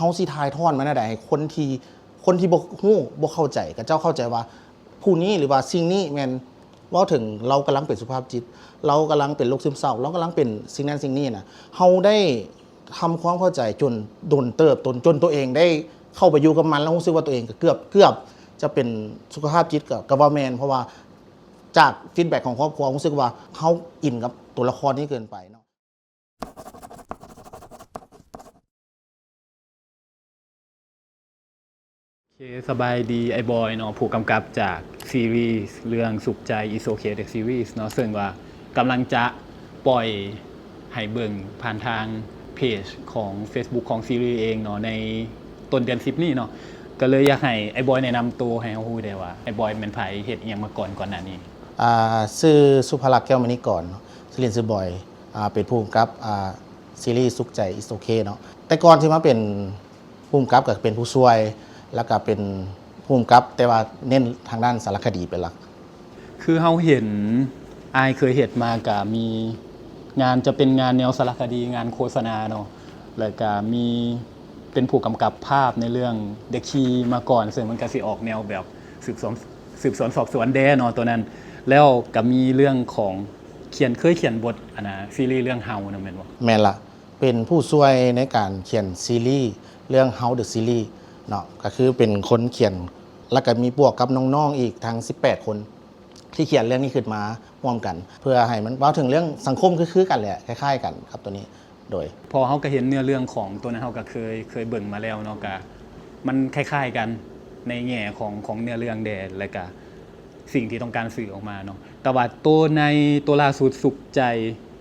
ເຮົາຊິຖ່າຍທອດມັນແນວໃດໃຫ້ຄົນທີ່ ຄົນທີ່ບໍ່ຮູ້ ບໍ່ເຂົ້າໃຈ ຂະເຈົ້າເຂົ້າໃຈວ່າຜູ້ນີ້ ຫຼືວ່າສິ່ງນີ້ແມ່ນ ເວົ້າເຖິງລາວກຳລັງເປັນສຸຂະພາບຈິດ, ລາວກຳລັງເປັນໂລກຊຶມເສົ້າ, ລາວກຳລັງເປັນສິ່ງນັ້ນສິ່ງນີ້ນະ, ເຮົາໄດ້ທຳຄວາມເຂົ້າໃຈຈົນດົນເຕີບ ຈົນ ຈົນຕົວເອງໄດ້ເຂົ້າໄປຢູ່ກັບມັນ ແລ້ວຮູ້ສຶກວ່າຕົວເອງກໍເກືອບ ເກືອບຈະເປັນສຸຂະພາບຈິດ ກໍ ກໍວ່າແມ່ນ, ເພາະວ່າຈາກຟີດແບັກຂອງຄອບຄົວ ຮູ້ສຶກວ່າເຮົາອິນກັບຕົວລະຄອນນີ້ເກີນໄປເນາະ. ໂອເຄ ສະບາຍດີ ອ້າຍບອຍເນາະ ຜູ້ກຳກັບຈາກຊີຣີເລື່ອງສຸກໃຈ It's Okay The Series ເນາະ ເຊິ່ງວ່າກຳລັງຈະປ່ອຍໃຫ້ເບິ່ງຜ່ານທາງເພຈຂອງ Facebook ຂອງຊີຣີເອງເນາະ ໃນຕົ້ນເດືອນສິບນີ້ເນາະ ກໍເລີຍຢາກໃຫ້ອ້າຍບອຍແນະນຳໂຕໃຫ້ເຮົາຮູ້ແດ່ວ່າ ອ້າຍບອຍແມ່ນໃຜ ເຮັດອີ່ຫຍັງມາກ່ອນ ກ່ອນໜ້ານີ້? ອ່າ ຊື່ສຸພາລັກ ແກ້ວມະນີກອນ ຊື່ຫຼິ້ນຊື່ບອຍ ອ່າ ເປັນຜູ້ກຳກັບ ອ່າ ຊີຣີສຸກໃຈ It's Okay ເນາະ. ແຕ່ກ່ອນທີ່ມາເປັນຜູ້ກຳກັບກໍເປັນຜູ້ຊ່ວຍ ແລ້ວກໍເປັນຜູ້ກຳກັບ ແຕ່ວ່າເນັ້ນທາງດ້ານສາລະຄະດີເປັນຫຼັກ. ຄືເຮົາເຫັນອ້າຍເຄີຍເຮັດມາ ກະມີງານ ຈະເປັນງານແນວສາລະຄະດີ ງານໂຄສະນາເນາະ ແລ້ວກະມີເປັນຜູ້ກຳກັບພາບໃນເລື່ອງ The Key ມາກ່ອນ ເຊິ່ງມັນກະຊິອອກແນວແບບສືບສວນ ສືບສວນສອບສວນແດ່ເນາະ ໂຕນັ້ນ ແລ້ວກະມີເລື່ອງຂອງ ຂຽນ ເຄີຍຂຽນບົດ ອັນນ່າ ຊີຣີເລື່ອງເຮົານຳແມ່ນບໍ່? ແມ່ນລະ ເປັນຜູ້ຊ່ວຍໃນການຂຽນຊີຣີເລື່ອງ How the Series ເນາະ ກໍຄືເປັນຄົນຂຽນ ແລ້ວກໍມີບວກກັບນ້ອງໆອີກທັງສິບແປດຄົນ ທີ່ຂຽນເລື່ອງນີ້ຂຶ້ນມາຮ່ວມກັນ ເພື່ອໃຫ້ມັນເວົ້າເຖິງເລື່ອງສັງຄົມຄືໆກັນແຫຼະ ຄ້າຍໆກັນກັບໂຕນີ້ ໂດຍ ເພາະເຮົາກໍເຫັນເນື້ອເລື່ອງຂອງໂຕນັ້ນ ເຮົາກໍເຄີຍ ເຄີຍເບິ່ງມາແລ້ວເນາະ ກະມັນຄ້າຍໆກັນໃນແງ່ຂອງ ຂອງເນື້ອເລື່ອງແດ່ ແລ້ວກະ ສິ່ງທີ່ຕ້ອງການສື່ອອກມາເນາະ. ແຕ່ວ່າໂຕໃນ ໂຕລ່າສຸດ ສຸກໃຈ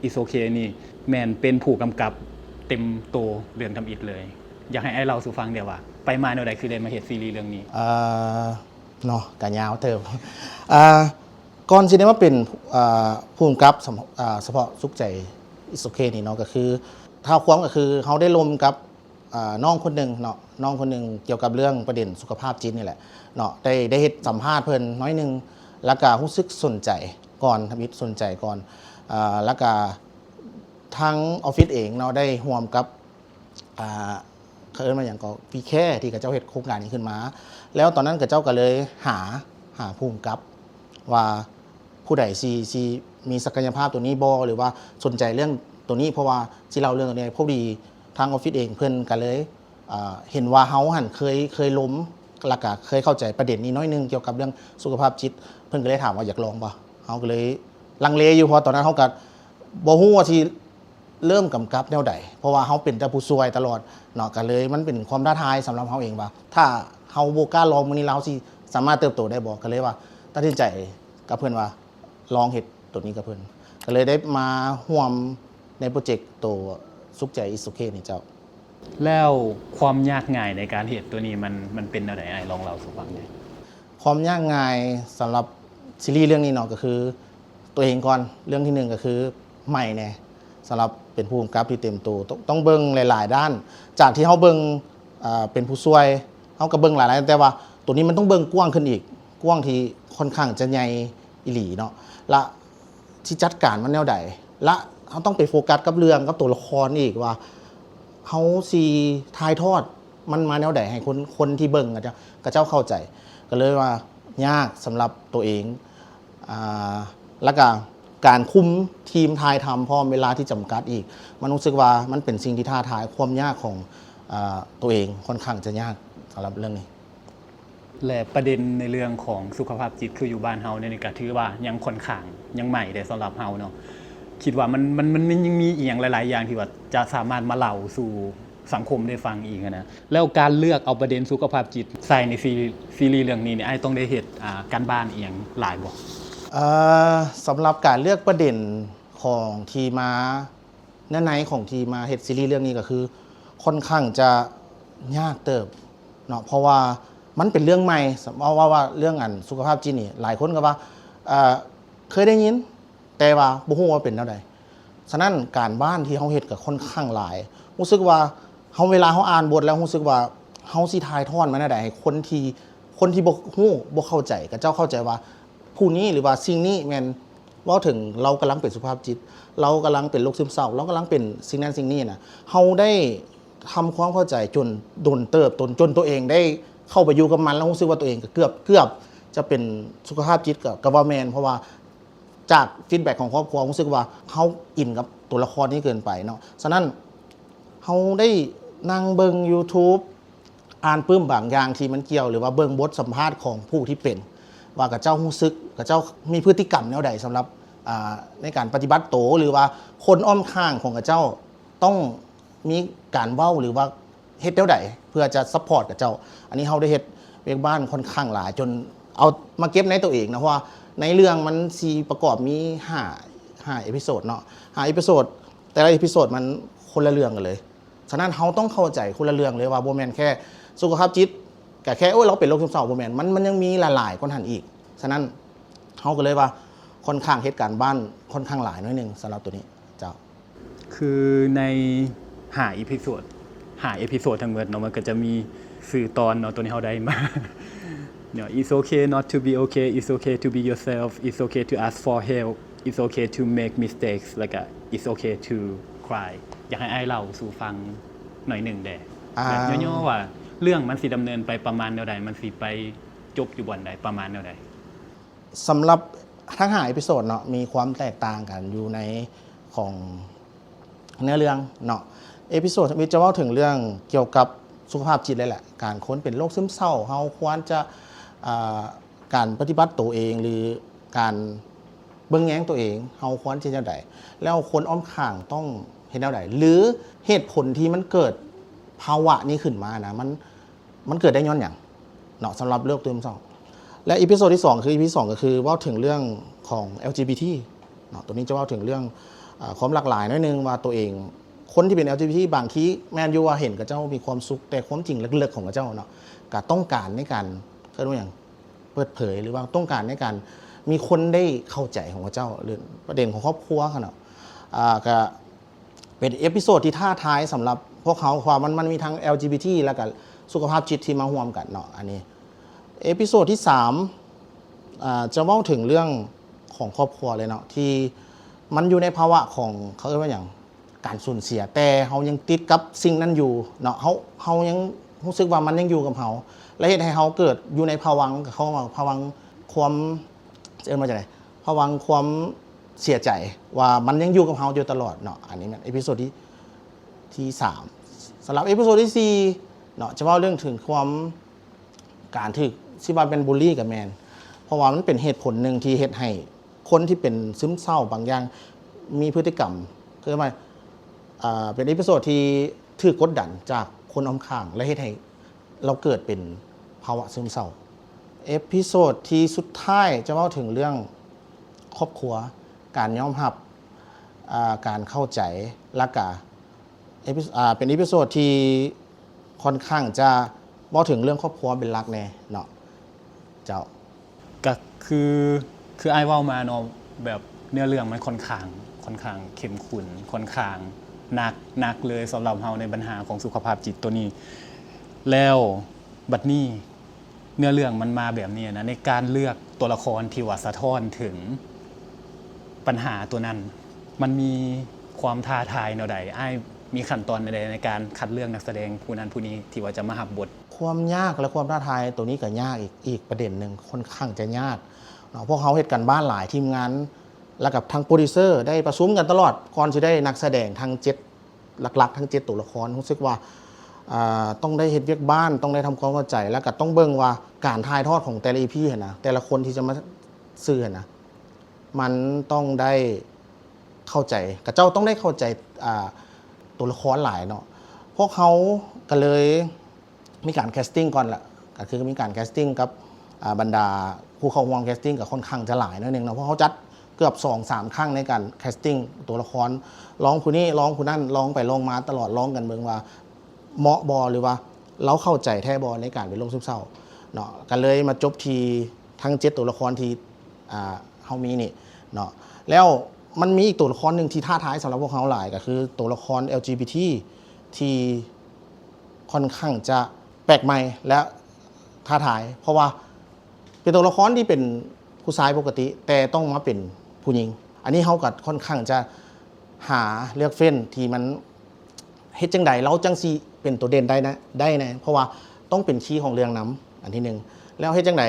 It's Okay ນີ້ ແມ່ນເປັນຜູ້ກຳກັບເຕັມໂຕເລື່ອງທຳອິດເລີຍ. ຢາກໃຫ້ອ້າຍເລົ່າສູ່ຟັງແດ່ວ່າ ໄປມາແນວໃດ ຄືໄດ້ມາເຮັດຊີຣີເລື່ອງນີ້? ເອີ ເນາະ ກະຍາວເຕີບ. ອ່າ ກ່ອນຊິໄດ້ມາເປັນ ອ່າ ຜູ້ກຳກັບສຳ ອ່າ ສະເພາະສຸກໃຈ It's Okay ນີ້ເນາະ ກໍຄື ທ້າວຄວາມກໍຄືເຮົາໄດ້ລົມກັບ ອ່າ ນ້ອງຄົນໜຶ່ງເນາະ ນ້ອງຄົນໜຶ່ງກ່ຽວກັບເລື່ອງປະເດັນສຸຂະພາບຈິດນີ້ແຫຼະເນາະ ໄດ້ ໄດ້ເຮັດສຳພາດເພິ່ນໜ້ອຍໜຶ່ງ ແລ້ວກະຮູ້ສຶກສົນໃຈກ່ອນ ທຳອິດສົນໃຈກ່ອນ ອ່າ ແລ້ວກະທາງອອບຟິດເອງເນາະ ໄດ້ຮ່ວມກັບ ອ່າ ເຂົາເອີ້ນວ່າຫຍັງກໍ ວີແຄ ທີ່ເຂົາເຈົ້າເຮັດໂຄງການນີ້ຂຶ້ນມາ ແລ້ວຕອນນັ້ນເຂົາເຈົ້າກໍເລີຍຫາ ຫາຜູ້ກຳກັບວ່າ ຜູ້ໃດຊິ ຊິມີສັກກະຍະພາບໂຕນີ້ບໍ່ ຫຼືວ່າສົນໃຈເລື່ອງໂຕນີ້ ເພາະວ່າຊິເລົ່າເລື່ອງໂຕນີ້ ພໍດີທາງອອບຟິດເອງເພິ່ນກະເລີຍ ເອີ ເຫັນວ່າເຮົາຫັ້ນເຄີຍ ເຄີຍລົມ ແລ້ວກະເຄີຍເຂົ້າໃຈປະເດັນນີ້ໜ້ອຍໜຶ່ງ ກ່ຽວກັບເລື່ອງສຸຂະພາບຈິດ ເພິ່ນກະເລີຍຖາມວ່າຢາກລອງບໍ່ ເຮົາກະເລີຍລັງເລຢູ່ ເພາະວ່າຕອນນັ້ນເຮົາກະບໍ່ຮູ້ວ່າຊິ ເລີ່ມກຳກັບແນວໃດ ເພາະວ່າເຮົາເປັນແຕ່ຜູ້ຊ່ວຍຕະຫຼອດເນາະ ກະເລີຍມັນເປັນຄວາມທ້າທາຍສຳລັບເຮົາເອງວ່າ ຖ້າເຮົາບໍ່ກ້າລອງມື້ນີ້ ແລ້ວເຮົາຊິສາມາດເຕີບໂຕໄດ້ບໍ່? ກະເລີຍວ່າຕັດສິນໃຈກັບເພິ່ນວ່າ ລອງເຮັດໂຕນີ້ກັບເພິ່ນ ກະເລີຍໄດ້ມາຮ່ວມໃນໂປຣເຈັກໂຕສຸກໃຈ It's Okay ນີ້ເຈົ້າ. ແລ້ວຄວາມຍາກງ່າຍໃນການເຮັດໂຕນີ້ ມັນ ມັນເປັນແນວໃດ? ອ້າຍລອງເລົ່າສູ່ຟັງແດ່. ຄວາມຍາກງ່າຍສຳລັບຊີຣີເລື່ອງນີ້ເນາະ ກໍຄື ຕົວເອງກ່ອນ ເລື່ອງທີໜຶ່ງກໍຄືໃໝ່ແດ່ ສຳລັບເປັນຜູ້ກຳກັບທີ່ເຕັມໂຕ ຕ້ອງ ຕ້ອງເບິ່ງຫຼາຍໆດ້ານ ຈາກທີ່ເຮົາເບິ່ງ ເອີ ເປັນຜູ້ຊ່ວຍ ເຮົາກໍເບິ່ງຫຼາຍໆ ແຕ່ວ່າໂຕນີ້ມັນຕ້ອງເບິ່ງກວ້າງຂຶ້ນອີກ ກວ້າງທີ່ຄ່ອນຂ້າງຈະໃຫຍ່ອີ່ຫຼີເນາະ ລະຊິຈັດການມັນແນວໃດ ລະເຮົາຕ້ອງໄປໂຟກັດກັບເລື່ອງ ກັບຕົວລະຄອນອີກວ່າ ເຮົາຊິຖ່າຍທອດມັນມາແນວໃດໃຫ້ຄົນ ຄົນທີ່ເບິ່ງເຂົາເຈົ້າ ເຂົາເຈົ້າເຂົ້າໃຈ ກໍເລີຍວ່າຍາກສຳລັບໂຕເອງ. ອ່າ ແລ້ວກະການຄຸມທີມຖ່າຍທຳພ້ອມເວລາທີ່ຈຳກັດອີກ ມັນຮູ້ສຶກວ່າມັນເປັນສິ່ງທີ່ທ້າທາຍ ຄວາມຍາກຂອງ ອ່າ ໂຕເອງຄ່ອນຂ້າງຈະຍາກສຳລັບເລື່ອງນີ້. ແລະ ປະເດັນໃນເລື່ອງຂອງສຸຂະພາບຈິດ ຄືຢູ່ບ້ານເຮົານີ້ກະຖືວ່າຍັງຄ່ອນຂ້າງຍັງໃໝ່ເດ້ສຳລັບເຮົາເນາະ ຄິດວ່າມັນ ມັນ ມັນ ມັນຍັງມີອີ່ຫຍັງຫຼາຍໆຢ່າງທີ່ວ່າຈະສາມາດມາເລົ່າສູ່ ສັງຄົມໄດ້ຟັງອີກຫັ້ນນະ. ແລ້ວການເລືອກເອົາປະເດັນສຸຂະພາບຈິດໃສ່ໃນຊີ ຊີຣີເລື່ອງນີ້ນີ້ ອ້າຍຕ້ອງໄດ້ເຮັດ ອ່າ ການບ້ານອີ່ຫຍັງຫຼາຍບໍ່? ເອີ ສຳລັບການເລືອກປະເດັນຂອງທີ່ມາ ເນື້ອໃນຂອງທີ່ມາເຮັດຊີຣີເລື່ອງນີ້ ກໍຄືຄ່ອນຂ້າງຈະຍາກເຕີບເນາະ ເພາະວ່າມັນເປັນເລື່ອງໃໝ່ ເວົ້າ ເວົ້າວ່າເລື່ອງ ອັນ ສຸຂະພາບຈິດນີ້ ຫຼາຍຄົນກໍວ່າ ເອີ ເຄີຍໄດ້ຍິນ ແຕ່ວ່າບໍ່ຮູ້ວ່າເປັນແນວໃດ. ສະນັ້ນການບ້ານທີ່ເຮົາເຮັດກໍຄ່ອນຂ້າງຫຼາຍ ຮູ້ສຶກວ່າເຮົາ ເວລາເຮົາອ່ານບົດແລ້ວ ຮູ້ສຶກວ່າເຮົາຊິຖ່າຍທອດມັນແນວໃດໃຫ້ຄົນທີ່ ຄົນທີ່ບໍ່ຮູ້ ບໍ່ເຂົ້າໃຈ ຂະເຈົ້າເຂົ້າໃຈວ່າຜູ້ນີ້ ຫຼືວ່າສິ່ງນີ້ແມ່ນ ເວົ້າເຖິງລາວກຳລັງເປັນສຸຂະພາບຈິດ ລາວກຳລັງເປັນໂລກຊຶມເສົ້າ ລາວກຳລັງເປັນສິ່ງນັ້ນສິ່ງນີ້ນະ ເຮົາໄດ້ ທຳຄວາມເຂົ້າໃຈຈົນດົນເຕີບ ຈົນ ຈົນຕົວເອງໄດ້ເຂົ້າໄປຢູ່ກັບມັນ ແລ້ວຮູ້ສຶກວ່າຕົວເອງກໍເກືອບ ເກືອບຈະເປັນສຸຂະພາບຈິດ ກໍ ກໍວ່າແມ່ນ ເພາະວ່າຈາກຟີດແບັກຂອງຄອບຄົວ ຮູ້ສຶກວ່າເຮົາອິນກັບຕົວລະຄອນນີ້ເກີນໄປເນາະ. ສະນັ້ນ ເຮົາໄດ້ນັ່ງເບິ່ງ YouTube ອ່ານປຶ້ມບາງຢ່າງທີ່ມັນກ່ຽວ ຫຼືວ່າເບິ່ງບົດສຳພາດຂອງຜູ້ທີ່ເປັນ ວ່າເຂົາເຈົ້າຮູ້ສຶກ ເຂົາເຈົ້າມີພຶດຕິກຳແນວໃດສຳລັບ ອ່າ ໃນການປະຕິບັດໂຕ ຫຼືວ່າຄົນອ້ອມຂ້າງຂອງເຂົາເຈົ້າຕ້ອງມີການເວົ້າ ຫຼືວ່າເຮັດແນວໃດເພື່ອຈະຊັບພອດເຂົາເຈົ້າ. ອັນນີ້ເຮົາໄດ້ເຮັດວຽກບ້ານຂ້ອນຂ້າງຫຼາຍ ຈົນເອົາມາເກັບໃນຕົວເອງນະ ເພາະວ່າໃນເລື່ອງມັນຊິປະກອບມີຫ້າ ຫ້າເອພິໂສດເນາະ ຫ້າເອພິໂສດ ແຕ່ລະເອພິໂສດມັນຄົນລະເລື່ອງກັນເລີຍ. ສະນັ້ນເຮົາຕ້ອງເຂົ້າໃຈຄົນລະເລື່ອງເລີຍ ວ່າບໍ່ແມ່ນແຄ່ສຸຂະພາບຈິດ ກະແຄ່ ໂອ້ຍ ລາວເປັນໂລກຊຶມເສົ້າ ບໍ່ແມ່ນ ມັນ ມັນຍັງມີຫຼາຍໆກວ່ານັ້ນອີກ. ສະນັ້ນເຮົາກໍເລີຍວ່າຂ້ອນຂ້າງເຮັດການບ້ານຂ້ອນຂ້າງຫຼາຍໜ້ອຍໜຶ່ງສຳລັບໂຕນີ້ເຈົ້າ. ຄືໃນຫ້າເອພິໂສດ ຫ້າເອພິໂສດທັງໝົດເນາະ ມັນກໍຈະມີຊື່ຕອນເນາະ ໂຕນີ້ເຮົາໄດ້ມາ It's okay not to be okay, it's okay to be yourself, it's okay to ask for help, it's okay to make mistakes ແລ້ວກໍ it's okay to cry. ຢາກໃຫ້ອ້າຍເລົ່າສູ່ຟັງໜ້ອຍໜຶ່ງແດ່ ແບບຫຍໍ້ໆວ່າເລື່ອງມັນຊິດຳເນີນໄປປະມານແນວໃດ ມັນຊິໄປຈົບຢູ່ບ່ອນໃດ ປະມານແນວໃດ. ສຳລັບທັງຫ້າເອພິໂສດເນາະ ມີຄວາມແຕກຕ່າງກັນຢູ່ໃນຂອງເນື້ອເລື່ອງເນາະ. ເອພິໂສດທຳອິດຈະເວົ້າເຖິງເລື່ອງກ່ຽວກັບສຸຂະພາບຈິດເລີຍແຫຼະ ການຄົນເປັນໂລກຊຶມເສົ້າ ເຮົາຄວນຈະ ອ່າ ການປະຕິບັດໂຕເອງ ຫຼື ການເບິ່ງແຍງໂຕເອງ ເຮົາຄວນຈະເຮັດແນວໃດ ແລ້ວຄົນອ້ອມຂ້າງຕ້ອງເຮັດແນວໃດ ຫຼື ເຫດຜົນທີ່ມັນເກີດພາວະນີ້ຂຶ້ນມານະ ມັນ ມັນເກີດໄດ້ຍ້ອນຫຍັງເນາະ ສຳລັບໂລກຊຶມເສົ້າ. ແລະ ອີພີສອງທີ່ສອງ ຄື ອີພີສອງ ກໍຄືເວົ້າເຖິງເລື່ອງຂອງ ແອລຈີບີທີ ເນາະ ໂຕນີ້ຈະເວົ້າເຖິງເລື່ອງ ອາ ຄວາມຫຼາກຫຼາຍໜ້ອຍໜຶ່ງ ວ່າໂຕເອງ ຄົນທີ່ເປັນ ແອລຈີບີທີ ບາງທີແມ່ນຢູ່ວ່າເຫັນເຂົາເຈົ້າມີຄວາມສຸກ ແຕ່ຄວາມຈິງເລິກໆຂອງເຂົາເຈົ້າເນາະ ກໍຕ້ອງການໃນການ ເອີ້ນວ່າຫຍັງ ເປີດເຜີຍ ຫຼືວ່າຕ້ອງການໃນການມີຄົນໄດ້ເຂົ້າໃຈຂອງເຂົາເຈົ້າ ຫຼືປະເດັນຂອງຄອບຄົວເຂົາເນາະ ອາ ກໍ ເປັນເອພິໂສດທີ່ທ້າທາຍສຳລັບພວກເຮົາ ເພາະວ່າມັນ ມັນມີທັງ ແອລຈີບີທີ ແລ້ວກະສຸຂະພາບຈິດທີ່ມາຮ່ວມກັນເນາະ. ອັນນີ້ເອພິໂສດທີສາມ ອາ ຈະເວົ້າເຖິງເລື່ອງຂອງຄອບຄົວເລີຍເນາະ ທີ່ມັນຢູ່ໃນພາວະຂອງ ເຂົາເອີ້ນວ່າຫຍັງ ການສູນເສຍ ແຕ່ເຮົາຍັງຕິດກັບສິ່ງນັ້ນຢູ່ເນາະ ເຮົາ ເຮົາຍັງຮູ້ສຶກວ່າມັນຍັງຢູ່ກັບເຮົາ ແລະ ເຮັດໃຫ້ເຮົາເກີດຢູ່ໃນພະວັງ ເຂົາເອີ້ນວ່າພະວັງຄວາມ ເອີ້ນວ່າຈັ່ງໃດ ພະວັງຄວາມເສຍໃຈວ່າມັນຍັງຢູ່ກັບເຮົາຢູ່ຕະຫຼອດເນາະ. ອັນນີ້ແມ່ນເອພິໂສດທີ ທີສາມ. ສຳລັບເອພິໂສດທີສີ່ເນາະ ຈະເວົ້າເລື່ອງເຖິງຄວາມ ການຖືກ ຊິວ່າແມ່ນບູລີກໍແມ່ນ ເພາະວ່າມັນເປັນເຫດຜົນໜຶ່ງທີ່ເຮັດໃຫ້ຄົນທີ່ເປັນຊຶມເສົ້າບາງຢ່າງມີພຶດຕິກຳ ຄືວ່າ ເປັນເອພິໂສດທີ່ຖືກກົດດັນຈາກຄົນອ້ອມຂ້າງ ແລະ ເຮັດໃຫ້ ລາວເກີດເປັນພາວະຊຶມເສົ້າ. ເອພິໂສດທີສຸດທ້າຍຈະເວົ້າເຖິງເລື່ອງຄອບຄົວ ການຍອມຮັບ ອາ ການເຂົ້າໃຈ ແລ້ວກະເອພິ ອາ ເປັນເອພິໂສດທີ່ຄ່ອນຂ້າງຈະເວົ້າເຖິງເລື່ອງຄອບຄົວເປັນຫຼັກແດ່ເນາະ ເຈົ້າ. ກໍຄື ຄືອ້າຍເວົ້າມາເນາະ ແບບເນື້ອເລື່ອງມັນຂ້ອນຂ້າງ ຂ້ອນຂ້າງເຂັ້ມຂຸ້ນ ຂ້ອນຂ້າງໜັກ ໜັກເລີຍສຳລັບເຮົາໃນບັນຫາຂອງສຸຂະພາບຈິດໂຕນີ້ ແລ້ວບັດນີ້ເນື້ອເລື່ອງມັນມາແບບນີ້ນະ ໃນການເລືອກຕົວລະຄອນທີ່ວ່າສະທ້ອນເຖິງບັນຫາໂຕນັ້ນ ມັນມີຄວາມທ້າທາຍແນວໃດ? ອ້າຍມີຂັ້ນຕອນແນວໃດໃນການຄັດເລືອກນັກສະແດງຜູ້ນັ້ນຜູ້ນີ້ທີ່ວ່າຈະມາຮັບບົດ? ຄວາມຍາກ ແລະ ຄວາມທ້າທາຍໂຕນີ້ກໍຍາກອີກ ອີກປະເດັນໜຶ່ງ ຄ່ອນຂ້າງຈະຍາກເນາະ ພວກເຮົາເຮັດການບ້ານຫຼາຍ ທີມງານ ແລ້ວກັບທາງໂປຣດິວເຊີໄດ້ປະຊຸມກັນຕະຫຼອດ ກ່ອນຊິໄດ້ນັກສະແດງທັງເຈັດ ຫຼັກໆທັງເຈັດໂຕລະຄອນ ຮູ້ສຶກວ່າ ອ່າ ຕ້ອງໄດ້ເຮັດວຽກບ້ານ ຕ້ອງໄດ້ທຳຄວາມເຂົ້າໃຈ ແລ້ວກໍຕ້ອງເບິ່ງວ່າການຖ່າຍທອດຂອງແຕ່ລະອີພີຫັ້ນນະ ແຕ່ລະຄົນທີ່ຈະມາສື່ຫັ້ນນະ ມັນຕ້ອງໄດ້ເຂົ້າໃຈ ຂະເຈົ້າຕ້ອງໄດ້ເຂົ້າໃຈ ອ່າ ໂຕລະຄອນຫຼາຍເນາະ ພວກເຮົາກໍເລີຍ ມີການແຄສຕິງກ່ອນລະ ກໍຄືມີການແຄສຕິງກັບ ອ່າ ບັນດາຜູ້ເຂົ້າຮ່ວມແຄສຕິງກໍຄ່ອນຂ້າງຈະຫຼາຍໜ້ອຍໜຶ່ງເນາະ ເພາະເຮົາຈັດເກືອບສອງສາມຄັ້ງໃນການແຄສຕິງຕົວລະຄອນ ລອງຜູ້ນີ້ ລອງຜູ້ນັ້ນ ລອງໄປລອງມາຕະຫຼອດ ລອງກັນເບິ່ງວ່າເໝາະບໍ່ ຫຼືວ່າລາວເຂົ້າໃຈແທ້ບໍ່ໃນການເປັນໂລກຊຶມເສົ້າເນາະ ກໍເລີຍມາຈົບທີ່ທັງເຈັດຕົວລະຄອນທີ່ ອ່າ ເຮົາມີນີ້ເນາະ ແລ້ວມັນມີອີກຕົວລະຄອນໜຶ່ງທີ່ທ້າທາຍສຳລັບພວກເຮົາຫຼາຍ ກໍຄືຕົວລະຄອນ ແອລຈີບີທີ ທີ່ ຄ່ອນຂ້າງຈະແປກໃໝ່ ແລະ ທ້າທາຍ ເພາະວ່າເປັນຕົວລະຄອນທີ່ເປັນຜູ້ຊາຍປົກກະຕິ ແຕ່ຕ້ອງມາເປັນຜູ້ຍິງ ອັນນີ້ເຮົາກໍຄ່ອນຂ້າງຈະຫາເລືອກເຟ້ນທີ່ມັນ ເຮັດຈັ່ງໃດລາວຈັ່ງຊິ ເປັນໂຕເດັ່ນໄດ້ນະ ໄດ້ແນ່ ເພາະວ່າຕ້ອງເປັນຄີຂອງເລື່ອງນຳ ອັນທີໜຶ່ງ. ແລ້ວເຮັດຈັ່ງໃດ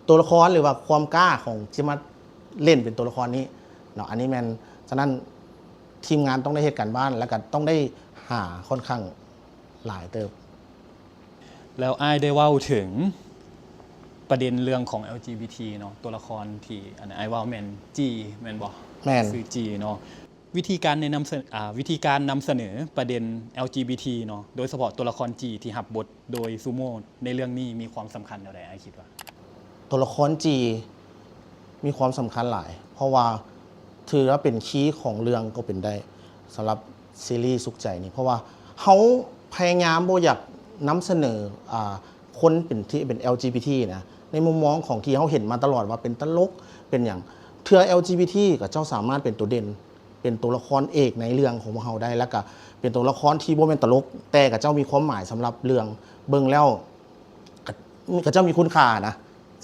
ໂຕລະຄອນ ຫຼືວ່າຄວາມກ້າຂອງ ຊິມາເລ່ນເປັນໂຕລະຄອນນີ້ເນາະ ອັນນີ້ແມ່ນ ສະນັ້ນ ທີມງານຕ້ອງໄດ້ເຮັດການບ້ານ ແລ້ວກໍຕ້ອງໄດ້ຫາຂ້ອນຂ້າງຫຼາຍເຕີບ. ແລ້ວອ້າຍໄດ້ເວົ້າເຖິງປະເດັນເລື່ອງຂອງ ແອລຈີບີທີ ເນາະ ຕົວລະຄອນທີ່ອັນອ້າຍເວົ້າແມ່ນຈີ ແມ່ນບໍ່? ແມ່ນ ຊື່ຈີເນາະ. ວິທີການແນະນຳສະ ອາ ວິທີການນຳສະເໜີປະເດັນ ແອລຈີບີທີ ເນາະ ໂດຍສະເພາະຕົວລະຄອນຈີທີ່ຮັບບົດໂດຍຊູໂມ ໃນເລື່ອງນີ້ມີຄວາມສຳຄັນແນວໃດ ອ້າຍຄິດວ່າ? ຕົວລະຄອນຈີມີຄວາມສຳຄັນຫຼາຍ ເພາະວ່າຖືວ່າເປັນຄີຂອງເລື່ອງກໍເປັນໄດ້ ສຳລັບຊີຣີສຸກໃຈນີ້ ເພາະວ່າເຮົາພະຍາຍາມບໍ່ຢາກນຳສະເໜີ ອາ ຄົນເປັນທີ່ເປັນ ແອລຈີບີທີ ນະ ໃນມຸມມອງຂອງທີ່ເຮົາເຫັນມາຕະຫຼອດວ່າເປັນຕະຫຼົກ ເປັນຫຍັງ ເທື່ອ ແອລຈີບີທີ ກໍເຈົ້າສາມາດເປັນໂຕເດັ່ນ ເປັນຕົວລະຄອນເອກໃນເລື່ອງຂອງພວກເຮົາໄດ້ ແລ້ວກະເປັນຕົວລະຄອນທີ່ບໍ່ແມ່ນຕະຫຼົກ ແຕ່ຂະເຈົ້າມີຄວາມໝາຍສຳລັບເລື່ອງ ເບິ່ງແລ້ວ ຂະເຈົ້າມີຄຸນຄ່ານະ.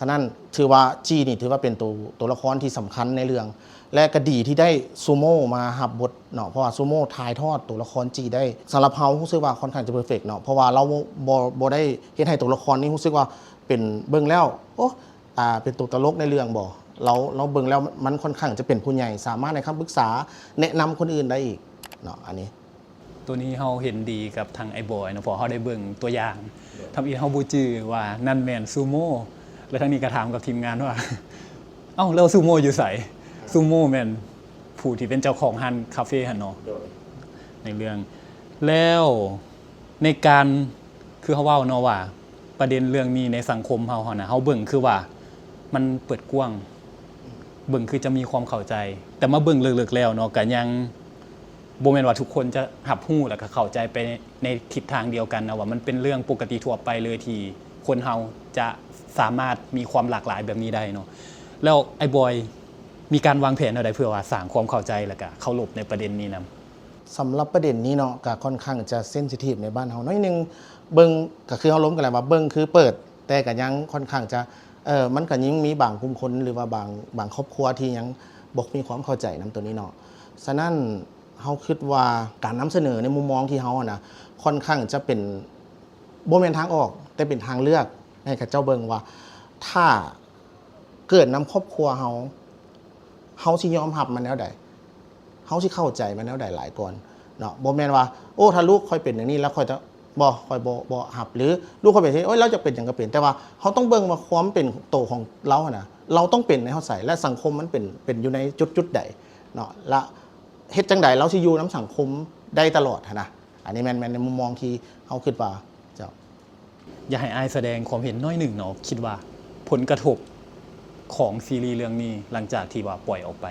ສະນັ້ນຖືວ່າຈີນີ້ຖືວ່າເປັນໂຕ ຕົວລະຄອນທີ່ສຳຄັນໃນເລື່ອງ ແລະກະດີທີ່ໄດ້ຊູໂມມາຮັບບົດເນາະ ເພາະວ່າຊູໂມຖ່າຍທອດຕົວລະຄອນຈີໄດ້ ສຳລັບເຮົາຮູ້ສຶກວ່າຄ່ອນຂ້າງຈະເພີເຟັກເນາະ ເພາະວ່າລາວບໍ່ ບໍ່ ບໍ່ໄດ້ເຮັດໃຫ້ຕົວລະຄອນນີ້ຮູ້ສຶກວ່າເປັນ ເບິ່ງແລ້ວ ໂອ້ ອ່າ ເປັນຕົວຕະຫຼົກໃນເລື່ອງບໍ່ ລາວ ລາວເບິ່ງແລ້ວມັນຄ່ອນຂ້າງຈະເປັນຜູ້ໃຫຍ່ ສາມາດໃຫ້ຄຳປຶກສາ ແນະນຳຄົນອື່ນໄດ້ອີກເນາະ ອັນນີ້. ໂຕນີ້ເຮົາເຫັນດີກັບທາງອ້າຍບອຍເນາະ ເພາະເຮົາໄດ້ເບິ່ງຕົວຢ່າງ ທຳອິດເຮົາບໍ່ຈື່ວ່ານັ້ນແມ່ນຊູໂມ ແລະທາງນີ້ກໍຖາມກັບທີມງານວ່າ ເອົ້າ ແລ້ວຊູໂມຢູ່ໃສ? ຊູໂມແມ່ນຜູ້ທີ່ເປັນເຈົ້າຂອງຮ້ານຄາເຟຫັ້ນເນາະ ໃນເລື່ອງ ແລ້ວ ໃນການ ຄືເຮົາເວົ້າເນາະວ່າ ປະເດັນເລື່ອງນີ້ໃນສັງຄົມເຮົາຫັ້ນນະ ເຮົາເບິ່ງຄືວ່າມັນເປີດກວ້າງ ເບິ່ງຄືຈະມີຄວາມເຂົ້າໃຈ ແຕ່ມາເບິ່ງເລິກໆແລ້ວເນາະ ກະຍັງບໍ່ແມ່ນວ່າທຸກຄົນຈະຮັບຮູ້ ແລ້ວກະເຂົ້າໃຈໄປໃນທິດທາງດຽວກັນນະ ວ່າມັນເປັນເລື່ອງປົກກະຕິທົ່ວໄປເລີຍທີ່ຄົນເຮົາຈະສາມາດມີຄວາມຫຼາກຫຼາຍແບບນີ້ໄດ້ເນາະ. ແລ້ວອ້າຍບອຍມີການວາງແຜນແນວໃດເພື່ອວ່າສ້າງຄວາມເຂົ້າໃຈ ແລ້ວກະເຄົາລົບໃນປະເດັນນີ້ນຳ? ສຳລັບປະເດັນນີ້ເນາະ ກະຄ່ອນຂ້າງຈະເຊັນຊິທີບໃນບ້ານເຮົາໜ້ອຍໜຶ່ງ ເບິ່ງກະຄືເຮົາລົມກັນແຫຼະວ່າເບິ່ງຄືເປີດ ແຕ່ກະຍັງຄ່ອນຂ້າງຈະ ເອີ ມັນກະຍັງມີບາງກຸ່ມຄົນ ຫຼືວ່າບາງ ບາງຄອບຄົວທີ່ຍັງບໍ່ມີຄວາມເຂົ້າໃຈນຳໂຕນີ້ເນາະ. ສະນັ້ນເຮົາຄິດວ່າການນຳສະເໜີໃນມຸມມອງທີ່ເຮົາຫັ້ນນະ ຄ່ອນຂ້າງຈະເປັນ ບໍ່ແມ່ນທາງອອກ ແຕ່ເປັນທາງເລືອກໃຫ້ເຂົາເຈົ້າເບິ່ງວ່າ ຖ້າເກີດນຳຄອບຄົວເຮົາ ເຮົາຊິຍອມຮັບມັນແນວໃດ? ເຮົາຊິເຂົ້າໃຈມັນແນວໃດຫຼາຍກ່ອນເນາະ? ບໍ່ແມ່ນວ່າ ໂອ້ ຖ້າລູກຂ້ອຍເປັນຢ່າງນີ້ແລ້ວຂ້ອຍຈະ ບໍ່ ຂ້ອຍບໍ່ ບໍ່ຮັບ ຫຼືລູກຂ້ອຍເປັນຈັ່ງຊີ້ ໂອ້ຍ ລາວຢາກເປັນຫຍັງກໍເປັນ. ແຕ່ວ່າເຮົາຕ້ອງເບິ່ງວ່າຄວາມເປັນໂຕຂອງລາວຫັ້ນນະ ລາວຕ້ອງເປັນໃນຮອດໃສ ແລະສັງຄົມມັນເປັນ ເປັນຢູ່ໃນຈຸດໆໃດເນາະ ລະເຮັດຈັ່ງໃດລາວຊິຢູ່ນຳສັງຄົມໄດ້ຕະຫຼອດຫັ້ນນະ. ອັນນີ້ແມ່ນ ແມ່ນໃນມຸມມອງທີ່ເຮົາຄິດວ່າ ເຈົ້າ. ຢາກໃຫ້ອ້າຍສະແດງຄວາມເຫັນໜ້ອຍໜຶ່ງເນາະ ຄິດວ່າຜົນກະທົບຂອງຊີຣີເລື່ອງນີ້ ຫຼັງຈາກທີ່ວ່າປ່ອຍອອກໄປ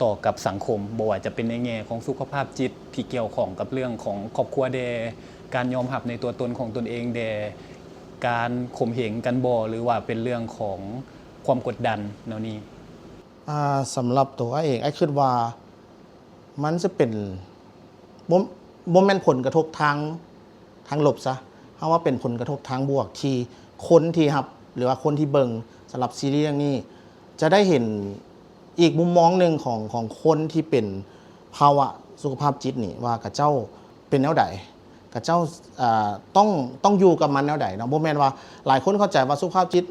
ຕໍ່ກັບສັງຄົມ ບໍ່ວ່າຈະເປັນໃນແງ່ຂອງສຸຂະພາບຈິດ ທີ່ກ່ຽວຂ້ອງກັບເລື່ອງຂອງຄອບຄົວແດ່ ການຍອມຮັບໃນຕົວຕົນຂອງຕົນເອງແດ່ ການຂົ່ມເຫງກັນບໍ່ ຫຼືວ່າເປັນເລື່ອງຂອງຄວາມກົດດັນແນວນີ້? ອາ ສຳລັບໂຕອ້າຍເອງ ອ້າຍຄິດວ່າມັນຈະເປັນ ບໍ່ ບໍ່ແມ່ນຜົນກະທົບທາງ ທາງລົບຊະ ເຮົາວ່າເປັນຜົນກະທົບທາງບວກ ທີ່ຄົນທີ່ຮັບ ຫຼືວ່າຄົນທີ່ເບິ່ງສຳລັບຊີຣີເລື່ອງນີ້ ຈະໄດ້ເຫັນອີກມຸມມອງໜຶ່ງຂອງ ຂອງຄົນທີ່ເປັນພາວະສຸຂະພາບຈິດນີ້ ວ່າເຂົາເຈົ້າເປັນແນວໃດ ເຂົາເຈົ້າ ອາ ຕ້ອງ ຕ້ອງຢູ່ກັບມັນແນວໃດເນາະ. ບໍ່ແມ່ນວ່າຫຼາຍຄົນເຂົ້າໃຈວ່າສຸຂະພາບຈິດ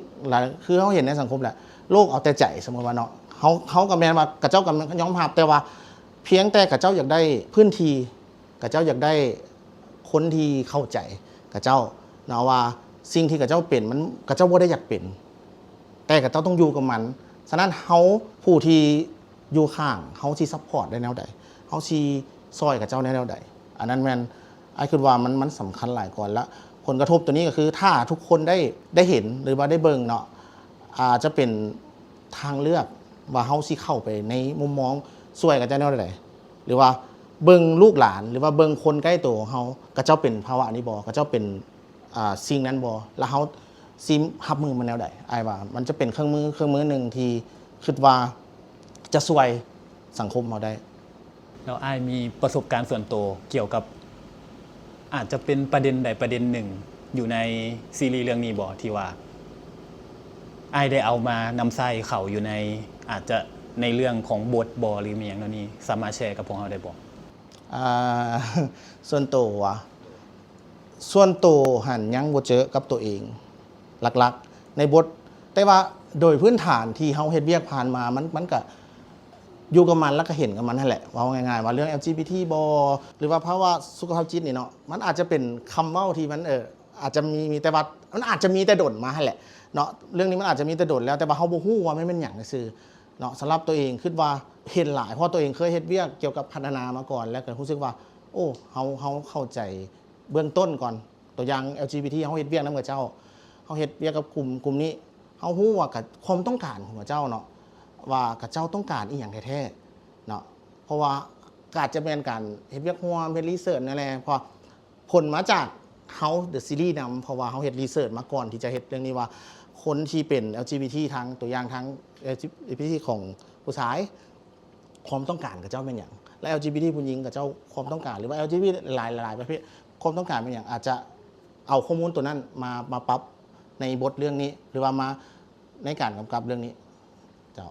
ຄືເຮົາເຫັນໃນສັງຄົມແຫຼະ ໂລກເອົາແຕ່ໃຈ ສົມມຸດວ່າເນາະ ເຮົາ ເຮົາກໍແມ່ນວ່າເຂົາເຈົ້າກໍຍອມຮັບ ແຕ່ວ່າພຽງແຕ່ເຂົາເຈົ້າຢາກໄດ້ພື້ນທີ່ ເຂົາເຈົ້າຢາກໄດ້ຄົນທີ່ເຂົ້າໃຈເຂົາເຈົ້າເນາະ ວ່າສິ່ງທີ່ເຂົາເຈົ້າເປັນ ມັນ ເຂົາເຈົ້າບໍ່ໄດ້ຢາກເປັນ ແຕ່ເຂົາເຈົ້າຕ້ອງຢູ່ກັບມັນ. ສະນັ້ນເຮົາຜູ້ທີ່ຢູ່ຂ້າງ ເຮົາຊິຊັບພອດໄດ້ແນວໃດ? ເຮົາຊິຊ່ອຍເຂົາເຈົ້າໄດ້ແນວໃດ? ອັນນັ້ນແມ່ນ ອ້າຍຄິດວ່າມັນ ມັນສຳຄັນຫຼາຍກ່ອນ ລະຜົນກະທົບໂຕນີ້ກໍຄື ຖ້າທຸກຄົນໄດ້ ໄດ້ເຫັນ ຫຼືວ່າໄດ້ເບິ່ງເນາະ ອາດຈະເປັນທາງເລືອກວ່າເຮົາຊິເຂົ້າໄປໃນມຸມມອງຊ່ວຍເຂົາເຈົ້າແນວໃດ ຫຼືວ່າເບິ່ງລູກຫຼານ ຫຼືວ່າເບິ່ງຄົນໃກ້ໂຕຂອງເຮົາ ເຂົາເຈົ້າເປັນພາວະນີ້ບໍ່ ເຂົາເຈົ້າເປັນ ອາ ສິ່ງນັ້ນບໍ່ ລະເຮົາຊິຮັບມືມັນແນວໃດ? ອ້າຍວ່າມັນຈະເປັນເຄື່ອງມື ເຄື່ອງມືໜຶ່ງທີ່ຄິດວ່າຈະຊ່ວຍສັງຄົມເຮົາໄດ້. ແລ້ວອ້າຍມີປະສົບການສ່ວນໂຕກ່ຽວກັບ ອາດຈະເປັນປະເດັນໃດປະເດັນໜຶ່ງຢູ່ໃນຊີຣີເລື່ອງນີ້ບໍ່ ທີ່ວ່າອ້າຍໄດ້ເອົາມານຳໃຊ້ເຂົ້າຢູ່ໃນ ອາດຈະໃນເລື່ອງຂອງບົດບໍ່ ຫຼືມີຫຍັງແນວນີ້ ສາມາດແຊກັບພວກເຮົາໄດ້ບໍ່? ອາ ສ່ວນໂຕຫວາ? ສ່ວນໂຕຫັ້ນຍັງບໍ່ເຈີກັບໂຕເອງຫຼັກໆໃນບົດ, ແຕ່ວ່າໂດຍພື້ນຖານທີ່ເຮົາເຮັດວຽກຜ່ານມາ ມັນ ມັນກະຢູ່ກັບມັນ ແລ້ວກະເຫັນກັບມັນຫັ້ນແຫຼະ. ເວົ້າງ່າຍໆວ່າເລື່ອງ ແອລຈີບີທີ ບໍ ຫຼືວ່າພາວະສຸຂະພາບຈິດນີ້ເນາະ, ມັນອາດຈະເປັນຄຳເວົ້າທີ່ມັນ ເອີ ອາດຈະມີ ມີແຕ່ວ່າ ມັນອາດຈະມີແຕ່ດົນມາຫັ້ນແຫຼະເນາະ. ເລື່ອງນີ້ມັນອາດຈະມີແຕ່ດົນແລ້ວ ແຕ່ວ່າເຮົາບໍ່ຮູ້ວ່າມັນແມ່ນຫຍັງຊື່ໆເນາະ. ສຳລັບໂຕເອງຄິດວ່າເຫັນຫຼາຍ ເພາະໂຕເອງເຄີຍເຮັດວຽກກ່ຽວກັບພັດທະນາມາກ່ອນ ແລ້ວກະຮູ້ສຶກວ່າ ໂອ້ ເຮົາ ເຮົາເຂົ້າໃຈເບື້ອງຕົ້ນກ່ອນ. ຕົວຢ່າງ ແອລຈີບີທີ ເຮົາເຮັດວຽກນຳເຂົາເຈົ້າ ເຮົາເຮັດວຽກກັບກຸ່ມ ກຸ່ມນີ້ ເຮົາຮູ້ວ່າກະ ຄວາມຕ້ອງການຂອງເຂົາເຈົ້າເນາະ ວ່າເຂົາເຈົ້າຕ້ອງການອີ່ຫຍັງແທ້ໆເນາະ. ເພາະວ່າກະອາດຈະແມ່ນການເຮັດວຽກຮ່ວມ ເຮັດ research ນັ້ນແຫຼະ ເພາະວ່າຜົນມາຈາກເຮົາ The Series ນຳ ເພາະວ່າເຮົາເຮັດ research ມາກ່ອນທີ່ຈະເຮັດເລື່ອງນີ້ວ່າ ຄົນທີ່ເປັນ ແອລຈີບີທີ ທາງ ຕົວຢ່າງທາງ ແອລຈີບີທີ ຂອງຜູ້ຊາຍ ຄວາມຕ້ອງການເຂົາເຈົ້າແມ່ນຫຍັງ ແລະ ແອລຈີບີທີ ຜູ້ຍິງເຂົາເຈົ້າຄວາມຕ້ອງການ ຫຼືວ່າ ແອລຈີບີທີ ຫຼາຍ ຫຼາຍປະເພດ ຄວາມຕ້ອງການແມ່ນຫຍັງ ອາດຈະເອົາຂໍ້ມູນໂຕນັ້ນມາ ມາປັບໃນບົດເລື່ອງນີ້ ຫຼືວ່າມາໃນການກຳກັບເລື່ອງນີ້ ເຈົ້າ.